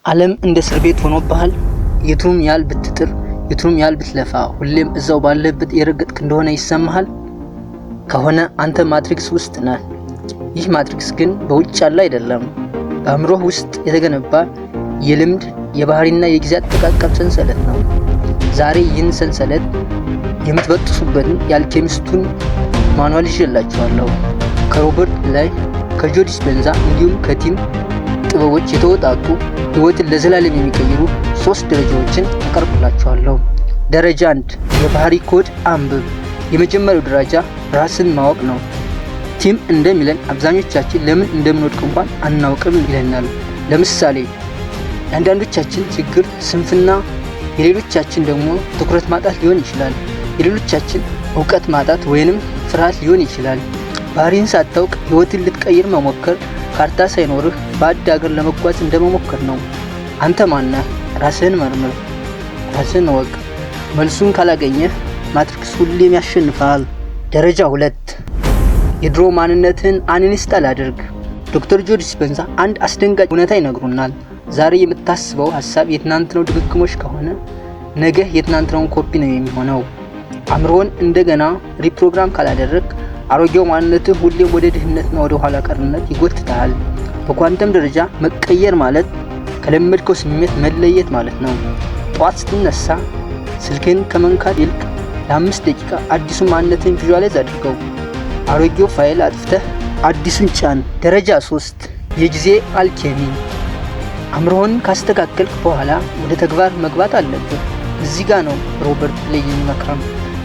ዓለም እንደ እስር ቤት ሆኖብሃል? የቱንም ያህል ብትጥር፣ የቱንም ያህል ብትለፋ፣ ሁሌም እዛው ባለህበት የረገጥክ እንደሆነ ይሰማሃል? ከሆነ አንተ matrix ውስጥ ነህ። ይህ matrix ግን በውጭ ያለ አይደለም። በአእምሮህ ውስጥ የተገነባ የልምድ፣ የባህሪና የጊዜ አጠቃቀም ሰንሰለት ነው። ዛሬ ይህን ሰንሰለት የምትበጥሱበትን የአልኬሚስቱን manual ይዤላችኋለሁ። ከሮበርት ብላይ፣ ከጆ ዲስፔንዛ እንዲሁም ከቲም ጥበቦች የተወጣጡ ህይወትን ለዘላለም የሚቀይሩ ሶስት ደረጃዎችን አቀርብላችኋለሁ። ደረጃ 1፣ የባህሪ ኮድ አንብብ። የመጀመሪያው ደረጃ ራስን ማወቅ ነው። ቲም እንደሚለን አብዛኞቻችን ለምን እንደምንወድቅ እንኳን አናውቅም ይለናል። ለምሳሌ የአንዳንዶቻችን ችግር ስንፍና፣ የሌሎቻችን ደግሞ ትኩረት ማጣት ሊሆን ይችላል። የሌሎቻችን እውቀት ማጣት ወይንም ፍርሃት ሊሆን ይችላል። ባህሪን ሳታውቅ ህይወትን ልትቀይር መሞከር ካርታ ሳይኖርህ ባዕድ ሀገር ለመጓዝ እንደመሞከር ነው። አንተ ማነህ? ራስህን መርምር፣ ራስህን እወቅ። መልሱን ካላገኘህ matrix ሁሌም ያሸንፋል። ደረጃ 2፣ የድሮ ማንነትህን uninstall አድርግ። ዶክተር ጆ ዲስፔንዛ አንድ አስደንጋጭ እውነታ ይነግሩናል። ዛሬ የምታስበው ሀሳብ የትናንትናው ድግግሞሽ ከሆነ ነገህ የትናንትናውን ኮፒ ነው የሚሆነው። አእምሮህን እንደገና reprogram ካላደረግክ አሮጌው ማንነትህ ሁሌም ወደ ድህነትና ወደ ኋላ ቀርነት ይጎትትሃል። በኳንተም ደረጃ መቀየር ማለት ከለመድከው ስሜት መለየት ማለት ነው። ጠዋት ስትነሳ ስልክህን ከመንካት ይልቅ ለ5 ደቂቃ አዲሱን ማንነትህን visualize አድርገው። አሮጌው ፋይል አጥፍተህ አዲሱን ጫን። ደረጃ 3፣ የጊዜ alchemy። አእምሮህን ካስተካከልክ በኋላ ወደ ተግባር መግባት አለብህ። እዚህ ጋ ነው ሮበርት ብሌይ የሚመክረን።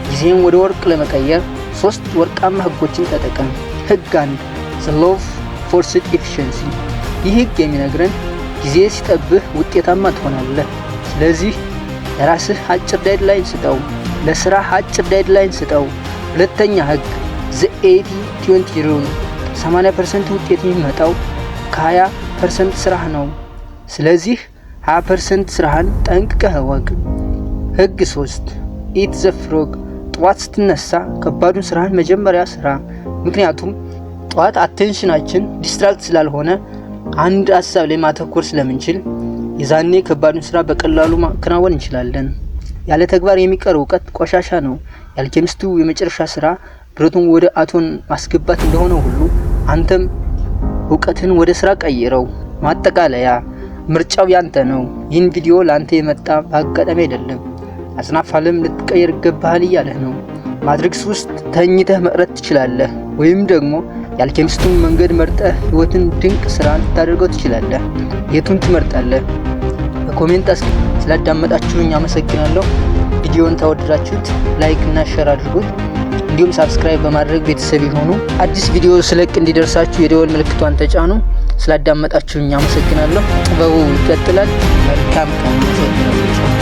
ጊዜን ወደ ወርቅ ለመቀየር ሶስት ወርቃማ ህጎችን ተጠቀም። ህግ 1፣ the law of forced efficiency። ይህ ህግ የሚነግረን ጊዜ ሲጠብህ ውጤታማ ትሆናለህ። ስለዚህ ለራስህ አጭር deadline ስጠው፣ ለስራህ አጭር deadline ስጠው። ሁለተኛ ህግ፣ the 80-20 rule። 80% ውጤት የሚመጣው ከ20% ስራህ ነው። ስለዚህ 20% ስራህን ጠንቅቀህ እወቅ። ህግ 3፣ eat the frog። ጠዋት ስትነሳ ከባዱን ስራህን መጀመሪያ ስራ። ምክንያቱም ጠዋት attention ኣችን distract ስላልሆነ አንድ ሀሳብ ላይ ማተኮር ስለምንችል የዛኔ ከባዱን ስራ በቀላሉ ማከናወን እንችላለን። ያለ ተግባር የሚቀር እውቀት ቆሻሻ ነው። የአልኬሚስቱ የመጨረሻ ስራ ብረቱን ወደ እቶን ማስገባት እንደሆነ ሁሉ አንተም እውቀትህን ወደ ስራ ቀይረው። ማጠቃለያ፣ ምርጫው ያንተ ነው። ይህን ቪዲዮ ለአንተ የመጣ በአጋጣሚ አይደለም። አጽናፍ ዓለም ልትቀየር ይገባሃል እያለህ ነው። Matrix ውስጥ ተኝተህ መቅረት ትችላለህ፣ ወይም ደግሞ የአልኬሚስቱን መንገድ መርጠህ ህይወትን ድንቅ ስራ ልታደርገው ትችላለህ። የቱን ትመርጣለህ? በ comment። ስላዳመጣችሁኝ አመሰግናለሁ። ቪዲዮን ከወደዳችሁት like እና share አድርጉት። እንዲሁም subscribe በማድረግ ቤተሰብ ይሁኑ። አዲስ ቪዲዮ ስለቅ እንዲደርሳችሁ የደወል ምልክቷን ተጫኑ። ስላዳመጣችሁኝ አመሰግናለሁ። ጥበቡ ይቀጥላል። መልካም ቀን። አመሰግናለሁ።